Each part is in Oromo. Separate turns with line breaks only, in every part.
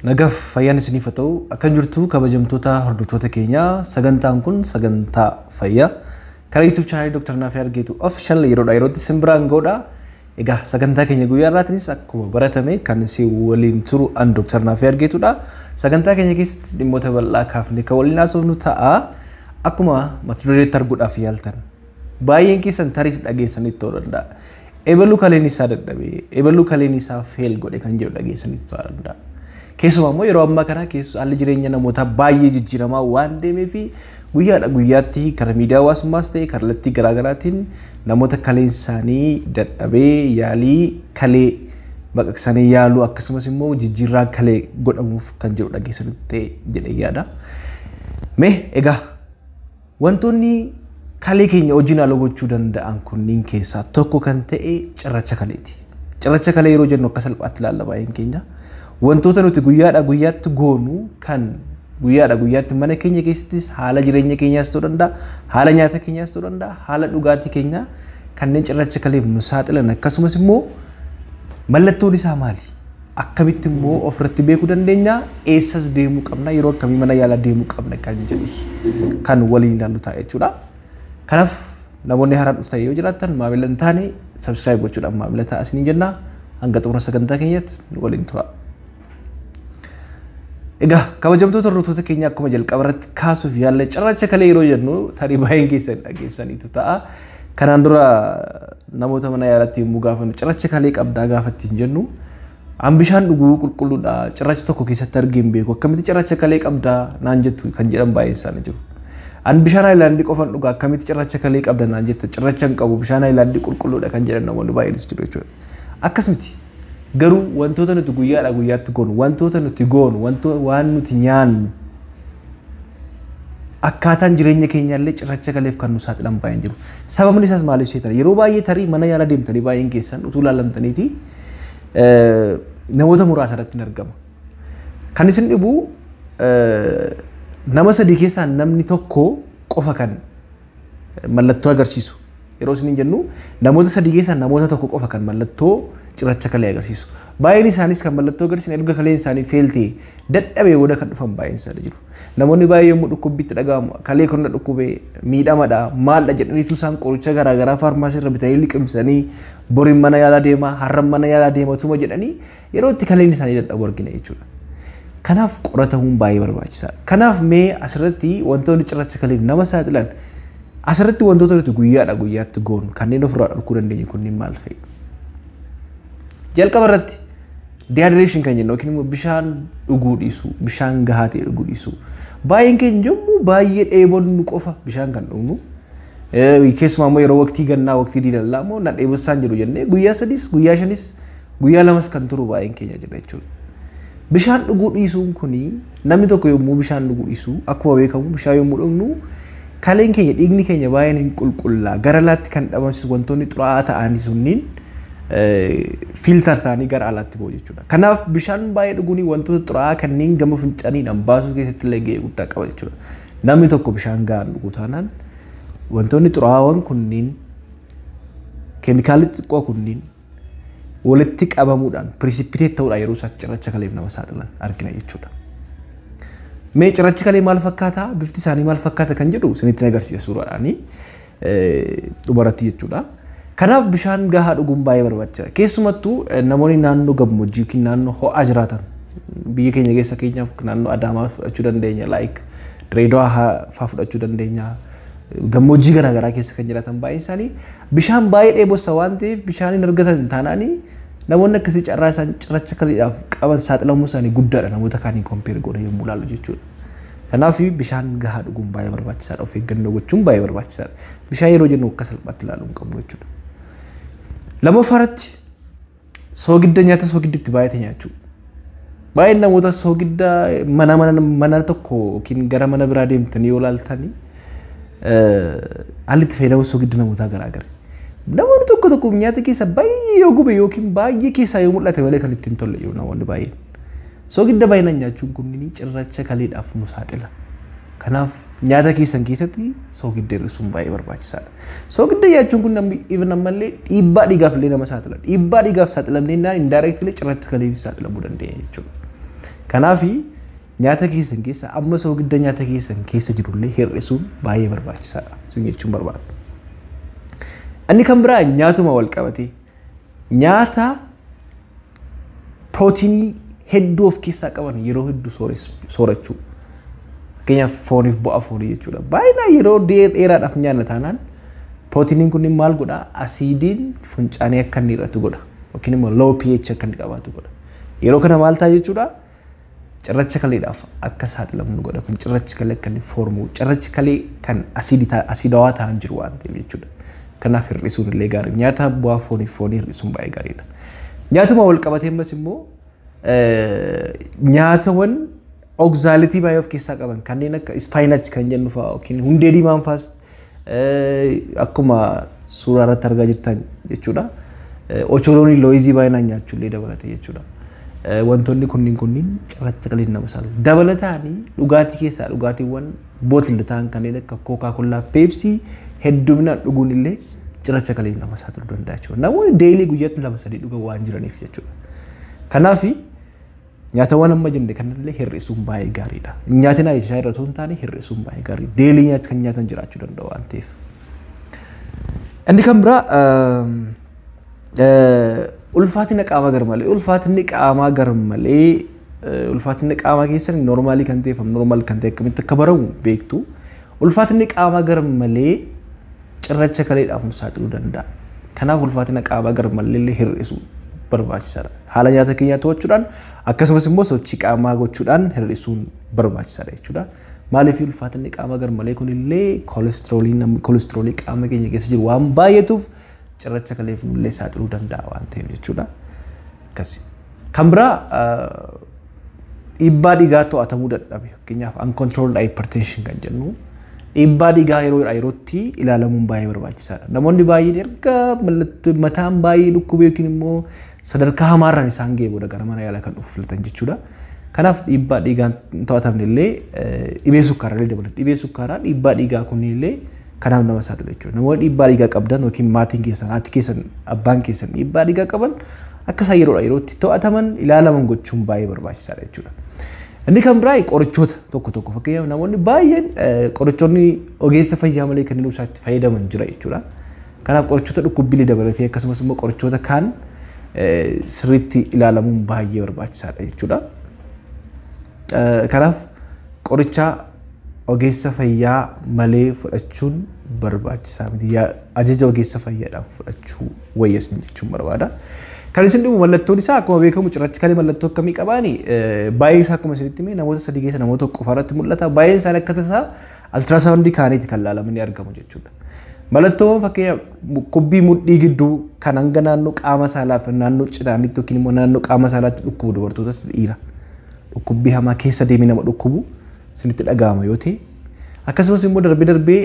Nagaaf fayyaan isiniif haa ta'u. Akkam jirtu kabajamtoota hordoftoota keenyaa? Sagantaan kun sagantaa fayyaa karaa YouTube chaanaalii Dr. Naafii Argeetu Official yeroodhaa yerootti isin biraan ga'uudha. Egaa sagantaa keenya guyyaa irraatiinis akkuma baratame kan isin waliin turu an Dr. Naafii Argeetudha. Sagantaa keenya keessatti dhimmoota bal'aa kaafnee kan waliin haasofnu ta'a. Akkuma mata dureetti arguudhaaf yaaltan, baay'een keessan tariis dhageessanitti ta'uu danda'a. Ebaluu kaleen isaa dadhabee, ebaluu kaleen isaa fail godhe kan jedhu dhageessanitti ta'uu danda'a. Keessumaa immoo yeroo ammaa kana keessa haalli jireenya namootaa baay'ee jijjiiramaa waan deemee fi guyyaadha guyyaatti karaa miidiyaa hawaasummaas ta'e kallattii garaagaraatiin namoota kaleen isaanii dadhabee yaalii kalee baqaqsanii yaaluu, akkasumas immoo jijjiirraan kalee godhamuuf kan jedhu dhageessanitti ta'e jedhee yaada. Mee egaa wantoonni kalee keenya wajjin haala gochuu danda'an kunniin keessaa tokko kan ta'e cirracha kaleeti. Cirracha kalee yeroo jennu akka salphaatti ilaalla baay'een keenya. Wantoota nuti guyyaadhaa guyyaatti goonu, kan guyyaadhaa guyyaatti mana keenya keessattis haala jireenya keenyaas ta'uu danda'a, haala nyaata keenyaas ta'uu danda'a, haala dhugaatii keenyaa kanneen cirracha kaleef nu saaxilan, akkasumas immoo mallattoon isaa maali? Akkamitti immoo ofirratti beekuu dandeenya? Eessas deemuu qabna? Yeroo akkamii mana yaalaa deemuu qabna kan jedhus kan waliin ilaallu ta'a jechuudha. Kanaaf namoonni haaraan dhuftan yoo jiraattan, maamila hin taane subscribe gochuudhaan maamila ta'a isiniin jenna. Hanga xumura sagantaa keenyatti nu waliin tura. Egaa kabajamtoota hordoftoota keenya, akkuma jalqaba irratti kaasuuf yaalle, cirracha kalee yeroo jennu tarii baay'een keessan dhageessaniitu ta'a. Kanaan dura namoota mana yaalaatti yommuu gaafannu, cirracha kalee qabdaa gaafa ittiin jennu, an bishaan dhuguu qulqulluudha, cirracha tokko keessatti argee hin beeku, akkamitti cirracha kalee qabdaa naan jettu kan jedhan baay'een isaanii jiru. An bishaan haayilaandii qofan dhugaa, akkamitti cirracha kalee qabda naan jetta, cirracha hin qabu, bishaan haayilaandii qulqulluudha kan jedhan namoonni baay'eenis jiru jechuudha. Akkas miti. Garuu wantoota nuti guyyaadhaa guyyaatti goonu, wantoota nuti goonu, wantoota waan nuti nyaannu, akkaataan jireenya keenyaallee cirracha kaleef kan nu saaxilan baay'een jiru. Sababni isaas maaliif seetan? Yeroo baay'ee tarii mana yaala deemtanii baay'een keessan utuu ilaalamtaniiti namoota muraasa irratti hin argama. Kan isin dhibu, nama sadii keessaa namni tokko qofa kan mallattoo agarsiisu. Yeroo isin jennu, namoota sadii keessaa namoota tokko qofa kan mallattoo cirracha kalee agarsiisu. Baay'een isaanis kan mallattoo agarsiisan erga kaleen isaanii fail ta'e, dadhabee booda kan dhufan baay'een isaanii jiru. Namoonni baay'ee yommuu dhukkubbitti dhaga'amu, kalee kun na dhukkubee, miidhamadha, maaldha jedhaniitu isaan qoricha garaagaraa faarmaasii irra bitanii liqimsanii, boriin mana yaalaa deema, har'an mana yaalaa deema tuma jedhanii yeroo itti kaleen isaanii dadhabu argina jechuudha. Kanaaf qoratamuun baay'ee barbaachisaadha. Kanaaf mee asirratti wantoonni cirracha kaleef nama saaxilan, asirratti wantoota nuti guyyaadha guyyaatti goonu kanneen ofirraa dhorkuu dandeenyu kunniin maal fa'i? Jalqaba irratti dehydration kan jennu yookiin immoo bishaan dhuguu dhiisuu, bishaan gahaa ta'e dhuguu dhiisuu. Baay'een keenya yommuu baay'ee dheebonnu qofa bishaan kan dhugnu. Keessumaa immoo yeroo waqtii gannaa, waqtii diilallaa immoo na dheebossaan jiru jennee guyyaa 3s, guyyaa 5s, guyyaa 2s kan turu baay'een keenya jira jechuudha. Bishaan dhuguu dhiisuun kuni, namni tokko yommuu bishaan dhuguu dhiisu, akkuma beekamu bishaan yommuu dhugnu kaleen keenya, dhiigni keenya baay'een hin qulqullaa, gara alaatti kan dhabamsiisu wantoonni xuraa'aa ta'anii sunniin filter ta'anii gara alaatti ba'u jechuudha. Kanaaf bishaan baay'ee dhuguun wantoota xuraa'aa kanneen gama fincaaniidhaan baasuu keessatti illee gahee guddaa qaba jechuudha. Namni tokko bishaan gahaan dhuguu taanaan, wantoonni xuraa'aawwan kunniin, keemikaalli xixiqqoo kunniin walitti qabamuudhaan, precipitate ta'uudhaan yeroo isaan cirracha kaleef nama saaxilan argina jechuudha. Mee cirrachi kalee maal fakkaata? Bifti isaanii maal fakkaata kan jedhu isinitti agarsiisa suuraadhaanii dhumarratti jechuudha. Kanaaf bishaan gahaa dhuguun baay'ee barbaachisaadha. Keessumattuu namoonni naannoo gammoojjii yookiin naannoo ho'aa jiraatan, biyya keenya keessa keenyaaf naannoo Adaamaa fudhachuu dandeenya, like Direedawaa fa'aa fudhachuu dandeenya. Gammoojjii garaagaraa keessa kan jiraatan baay'een isaanii bishaan baay'ee dheebossa waan ta'eef, bishaan hin argatan taanaanii namoonni akkasii carraa isaan cirracha kaleedhaaf qaban saaxilamuu isaanii guddaadha, namoota kaaniin compare goone yommuu ilaallu jechuudha. Kanaaf bishaan gahaa dhuguun baay'ee barbaachisaadha. Of eeggannoo gochuun baay'ee barbaachisaadha. Bishaan yeroo jennu akka salphaatti ilaaluu hin qabnu jechuudha. Lammaffaa irratti soogidda, nyaata soogidditti baay'ate nyaachuu. Baay'een namoota soogidda mana tokko yookiin gara mana biraa deemtanii yoo ilaaltanii, haalli itti fayyadama soogidda namootaa garaagara. Namoonni tokko tokko nyaata keessa baay'ee yoo gube yookiin baay'ee keessaa yoo mul'ate malee kan ittiin tolle jiru namoonni baay'een. Soogidda baay'inaan nyaachuun kunniin cirracha kaleedhaaf nu saaxila. Kanaaf nyaata keessan keessatti soogidda hir'isuun baay'ee barbaachisaadha. Soogidda nyaachuun kun namni even ammallee dhiibbaa dhiigaaf illee nama saaxila. Dhiibbaa dhiigaaf saaxilamnee naan indirectly cirracha kaleef saaxilamuu dandeenya jechuudha. Kanaaf nyaata keessan keessa amma soogidda nyaata keessan keessa jirullee hir'isuun baay'ee barbaachisaadha. Sun jechuun barbaada. Inni kan biraa nyaatuma wal qabatee nyaata pirootinii hedduu of keessaa qaban yeroo hedduu soorachuu. Fakkeenyaaf fooniif bu'aa foonii jechuudha. Baay'inaan yeroo dheeraadhaaf nyaanna taanaan pirootiniin kun maal godhaa? Asiidiin fincaanii akka inni hir'atu godha. Yookiin immoo low pH akka inni qabaatu godha. Yeroo kana maal ta'a jechuudha? Cirracha kaleedhaaf akka saaxilamnu godha. Kun cirrachi kalee akka inni foormu, cirrachi kalee kan asiidawaa ta'an jiru waan ta'eef jechuudha. Kanaaf hir'isuun illee gaarii. Nyaata bu'aa fooniif foonii hir'isuun baay'ee gaariidha. Nyaatuma wal qabatee ammas immoo nyaatawwan oxalateii baay'ee of keessaa qaban kanneen akka spinach kan jennu fa'aa yookiin hundee diimaan fa'aas akkuma suuraa irratti argaa jirtan jechuudha. Ocholoonii looyizii baay'inaan nyaachuu illee dabalate jechuudha. Wantoonni kunniin cirracha kaleen nama saaxilu. Dabalataanii dhugaatii keessaa dhugaatiiwwan bottled ta'an kanneen akka Coca Cola, Pepsi hedduminaan dhuguun illee cirracha kaleen nama saaxiluu danda'a jechuudha. Namoonni daily guyyaatti 2-3 dhugan waan jiraniif jechuudha. Kanaaf nyaatawwan amma jenne kanallee hir'isuun baay'ee gaariidha. Nyaatina isaa irra osoo hin taane hir'isuun baay'ee gaariidha. Daily nyaata kan nyaatan jiraachuu danda'u waan ta'eef. Inni kan biraa ulfaatina qaamaa garmalee. Ulfaatinni qaamaa garmalee ulfaatinni qaamaa keessan normalii kan ta'eef normal kan ta'e akkamitti akka baramu beektu. Ulfaatinni qaamaa garmalee cirracha kaleedhaaf nu saaxiluu danda'a. Kanaaf ulfaatina qaamaa garmalee illee hir'isuu barbaachisaadha. Haala nyaata keenyaa to'achuudhaan akkasumas immoo sochii qaamaa gochuudhaan hir'isuun barbaachisaadha jechuudha. Maaliif ulfaatinni qaamaa garmalee kunillee koolestiroolii qaama keenya keessa jiru waan baay'atuuf cirracha kaleef nullee saaxiluu danda'a waan ta'eef jechuudha. Akkasi. Kan biraa dhiibbaa dhiigaa to'atamuu dadhabe, fakkeenyaaf uncontrolled hypertension kan jennu, dhiibbaa dhiigaa yeroodhaa yerootti ilaalamuun baay'ee barbaachisaadha. Namoonni baay'een erga mallattoo mataan baay'ee dhukkube yookiin immoo sadarkaa hamaarraan isaan ga'e booda gara mana yaalaa kan dhufu filatan jechuudha. Kanaaf dhiibbaa dhiigaan hin to'atamne illee dhibee sukkaaraa illee dabalata. Dhibee sukkaaraa, dhiibbaa dhiigaa kunillee kanaaf nama saaxilu jechuudha. Namoonni dhiibbaa dhiigaa qabdan yookiin maatiin keessan, haati keessan, abbaan keessan dhiibbaa dhiigaa qaban akka isaan yeroodhaa yerootti to'ataman, ilaalaman gochuun baay'ee barbaachisaadha jechuudha. Inni kan biraa qorichoota tokko tokko, fakkeenyaaf namoonni baay'een qorichoonni ogeessa fayyaa malee kanneen isaatti fayyadaman jira jechuudha. Kanaaf qorichoota dhukkubbilee dabalatee akkasumas immoo qorichoota kaan sirriitti ilaalamuun baay'ee barbaachisaadha jechuudha. Kanaaf qoricha ogeessa fayyaa malee fudhachuun barbaachisaa miti. Ajaja ogeessa fayyaadhaan fudhachuu wayya jechuun barbaada. Kan isin dhibu mallattoon isaa akkuma beekamu cirrachi kalee mallattoo akkamii qabaani? Baay'ee isaa akkuma isinitti hime namoota 3 keessa namoota tokko qofa irratti mul'ata. Baay'een isaanii akka tasaa ultrasoundii kaaniiti kan laalamanii argamu jechuudha. Mallattoon fakkeenyaaf kubbii mudhii gidduu kan hanga naannoo qaama saalaaf naannoo cinaanitti yookiin immoo naannoo qaama saalaatti dhukkubu, dubartootas dhiira. Dhukkubbii hamaa keessa deemee nama dhukkubu isinitti dhaga'ama yoo ta'e. Akkasumas immoo darbee darbee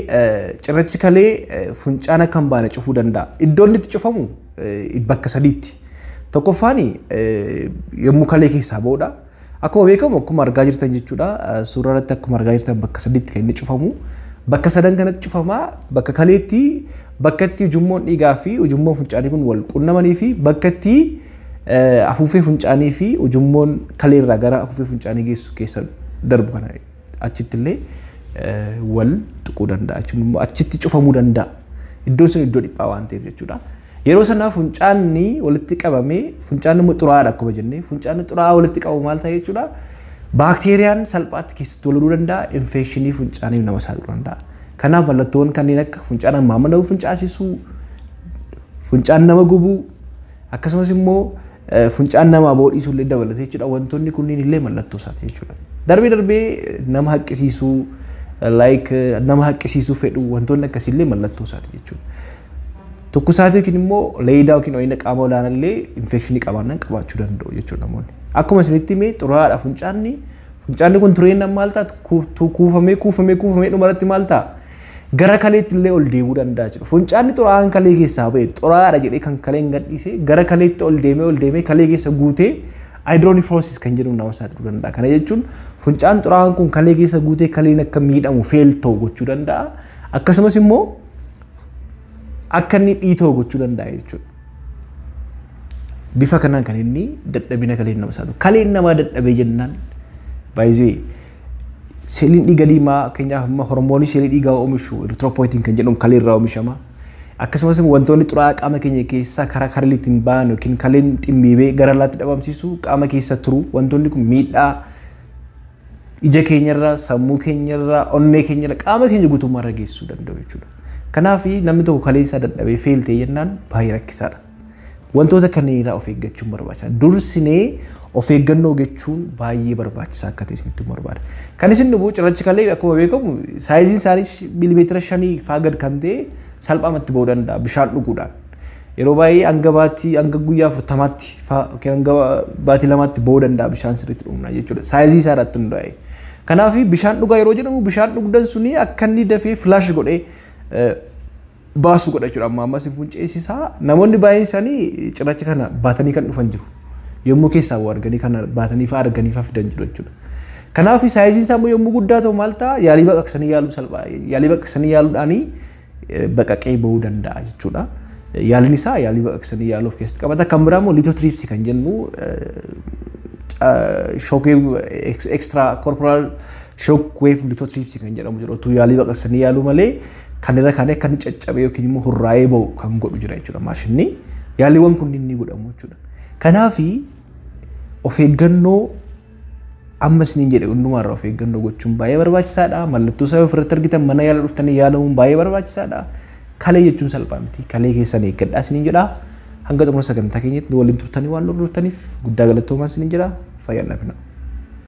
cirrachi kalee funcaan akka hin baane cufuu danda'a. Iddoon itti cufamu bakka sadiitti. Tokkoffaan yommuu kalee keessaa ba'udha. Akkuma beekamu, akkuma argaa jirtan jechuudha. Suuraa irratti akkuma argaa jirtan bakka sadiitti kan inni cufamu. Bakka sadan kanatti cufamaa: bakka kaleetti, bakka itti ujummoon dhiigaa fi ujummoon fincaanii kun wal qunnamanii fi bakka itti afuuffee fincaanii fi ujummoon kaleerraa gara afuuffee fincaanii geessu keessa darbu kana achitti illee wal tuquu danda'a jechuun immoo achitti cufamuu danda'a. Iddoon sun iddoo dhiphaa waan ta'eef jechuudha. Yeroo sanaa fincaanni walitti qabamee, fincaanni immoo xuraa'aadha akkuma jennee, fincaanni xuraa'aa walitti qabamu maal ta'a jechuudha? Baakteeriyaan salphaatti keessatti wal horuu danda'a, infekshinii fincaaniif nama saaxiluu danda'a. Kanaaf mallattoon kanneen akka fincaan hamma nama fincaasisuu, fincaan nama gubuu, akkasumas immoo fincaan namaa boodhiisuu illee dabalatee jechuudha. Wantoonni kunniin illee mallattoo isaati jechuudha. Darbee darbee nama haqqisiisuu, like nama haqqisiisuu fedhu, wantoonni akkasii illee mallattoo isaati jechuudha. Tokkosaatii yookiin immoo leeyidaa yookiin ho'ina qaama olaanaa illee infekshinii qabaannaan qabaachuu danda'u jechuudha namoonni. Akkuma isinitti himee xuraa'aadha fincaanni. Fincaanni kun tureennan maal ta'a? Kuufamee kuufamee kuufamee dhumarratti maal ta'a? Gara kaleetti illee ol deemuu danda'a jechuudha. Fincaanni xuraa'aan kalee keessaa ba'e xuraa'aadha jedhee kan kaleen gadhiise gara kaleetti ol deemee ol deemee kalee keessa guutee hydronephrosis kan jedhamu nama saaxiluu danda'a. Kana jechuun fincaan xuraa'aan kun kalee keessa guutee kaleen akka miidhamu, fail ta'u gochuu danda'a. Akkasumas immoo akka inni dhiitoo gochuu danda'a jechuudha. Bifa kanaan kan inni dadhabina kaleen nama saaxilu. Kaleen namaa dadhabee jennaan Baay'ee seeliin dhiiga diimaa, fakkeenyaaf amma hormoonii seelii dhiigaa oomishu erythropoietin kan jedhamu kalee irraa oomishama. Akkasumas wantoonni xuraa'aa qaama keenya keessaa karaa kalee ittiin ba'an yookiin kaleen ximmiibee gara alaatti dhabamsiisu qaama keessa turu, wantoonni kun miidhaa ija keenyarraa, sammuu keenyarraa, onnee keenyarraa, qaama keenya guutummaarra geessisuu danda'u jechuudha. Kanaaf namni tokko kaleen isaa dadhabee fail ta'e jennaan baay'ee rakkisaadha. Wantoota kanneen irraa of eeggachuun barbaachisaadha. Dursinee of eeggannoo gochuun baay'ee barbaachisaa akka ta'e isinitti barbaada. Kan isin dhubu cirrachi kalee akkuma beekamu sizeiin isaanii 5 miilimeetira faa gad kan ta'e salphaamatti ba'uu danda'a bishaan dhuguudhaan. Yeroo baay'ee hanga baatii, hanga guyyaa 40tti faa yookiin hanga baatii 2tti ba'uu danda'a bishaan sirriitti dhugna jechuudha. Sizeii isaa irratti hundaa'e. Kanaaf bishaan dhugaa yeroo jedhamu bishaan dhugdan suni akka inni dafee flush godhee baasu godha jechuudha. Amma ammas funceessisaa namoonni baay'een isaanii cirracha kana baatanii kan dhufan jiru. Yommuu keessaa bu'u arganii kana baatanii fa'aa arganii fa'aa fidan jiru jechuudha. Kanaaf sizeiin isaa immoo yommuu guddaa ta'u maal ta'a, yaalii baqaqsanii yaaluu salphaa, yaalii baqaqsanii yaaluudhaanii baqaqee ba'uu danda'a jechuudha. Yaaliin isaa yaalii baqaqsanii yaaluu of keessatti qabata. Kan biraa immoo lithotripsy kan jennu, shock extracorporeal shock wave lithotripsy kan jedhamu jiru. Utuu yaalii baqaqsanii yaaluu malee kan irra kaanee akka inni caccabee yookiin immoo hurraa'ee ba'u kan godhu jira jechuudha maashinni. Yaaliiwwan kunniin ni godhamu jechuudha. Kanaafi of eeggannoo amma isiniin jedhe hundumaarraa of eeggannoo gochuun baay'ee barbaachisaadha. Mallattoo isaa ofirratti argitan mana yaala dhuftanii yaalamuun baay'ee barbaachisaadha. Kalee jechuun salphaa miti. Kalee keessan eeggadhaa isiniin jedha. Hanga xumura sagantaa keenyatti nu waliin turtanii waan nu hordoftaniif guddaa galatoomaa isiniin jedha. Fayyaan dhabina.